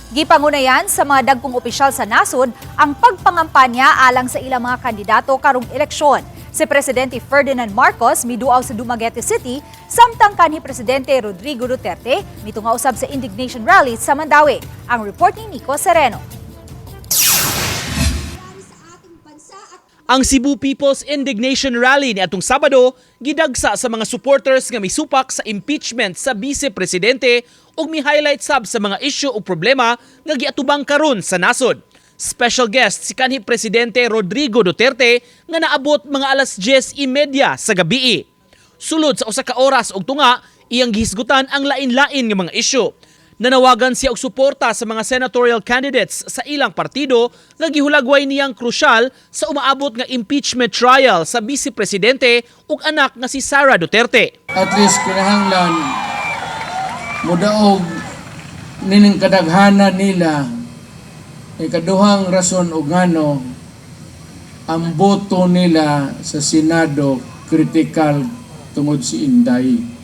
Gipangunayan sa mga dagkong opisyal sa nasod ang pagpangampanya alang sa ilang mga kandidato karong eleksyon. Si Presidente Ferdinand Marcos miduaw sa Dumaguete City, samtang kanhi Presidente Rodrigo Duterte mitunga usab sa indignation rally sa Mandaue. Ang report ni Nico Sereno. Ang Cebu People's Indignation Rally ni atong Sabado gidagsa sa mga supporters nga misupak sa impeachment sa Vice Presidente ug mi-highlight sab sa mga isyu ug problema nga giatubang karon sa nasod. Special guest si kanhi Presidente Rodrigo Duterte nga naabot mga alas 10:30 sa gabii. Sulod sa usa ka oras og tunga, iyang gihisgutan ang lain-lain nga mga isyu. Nanawagan siya og suporta sa mga senatorial candidates sa ilang partido nga gihulagway niyang krusyal sa umaabot nga impeachment trial sa Vice Presidente ug anak nga si Sara Duterte. At least kinahanglan mudaog nining kadaghanan nila. Ikaduhang rason og ngano ang boto nila sa Senado critical tungod si Inday.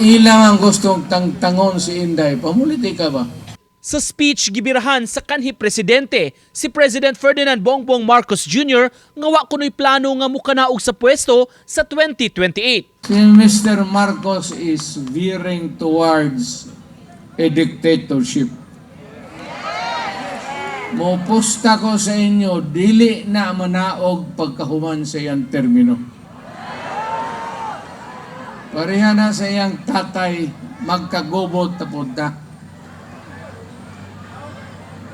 Ilang ang gustong tangtangon si Inday. Pamulitika ba? Sa speech, gibirahan sa kanhi presidente si President Ferdinand Bongbong Marcos Jr. nga wa kuno'y plano nga mukanaog sa pwesto sa 2028. Si Mr. Marcos is veering towards a dictatorship. Mopusta ko sa inyo, dili na manaog pagkahuman sa iyang termino. Pareha na sa iyang tatay, magkagubot na punta.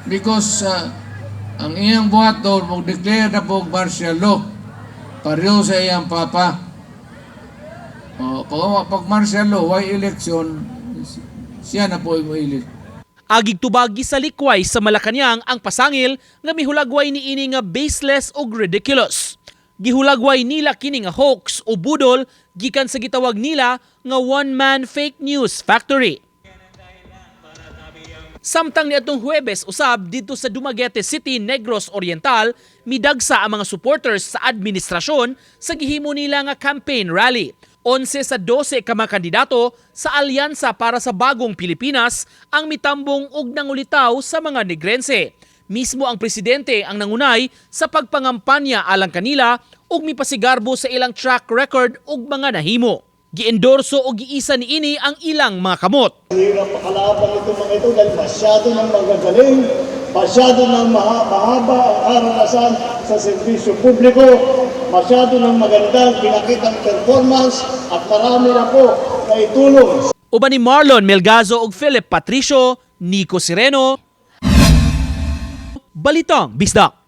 Because ang iyang buhaton, mag-declare na po martial law. Pareho sa iyang papa. O, pag martial law, why election, siya na po yung elect. Agig tubag, gisalikway sa Malacañang ang pasangil nga mihulagway ni ini nga baseless ug ridiculous. Gihulagway nila kini nga hoax o budol gikan sa gitawag nila nga one-man fake news factory. Samtang niadtong Huwebes usab didto sa Dumaguete City, Negros Oriental, midagsa ang mga supporters sa administrasyon sa gihimo nila nga campaign rally. 11 sa 12 ka mga kandidato sa Alyansa para sa Bagong Pilipinas ang mitambong og nangulitaw sa mga Negrense. Mismo ang presidente ang nangunay sa pagpangampanya alang kanila ug mipasigarbo sa ilang track record ug mga nahimo. Giendorso og giisa niini ang ilang mga kamot. Hirap pakalaban itong mga ito dahil masyado nang magagaling, masyado nang mahaba ang karanasan sa serbisyo publiko, masyado nang maganda ang pinakitang performance at marami na po na itulong. Uban ni Marlon Melgazo ug Philip Patricio, Nico Sireno, Balitang Bisdak.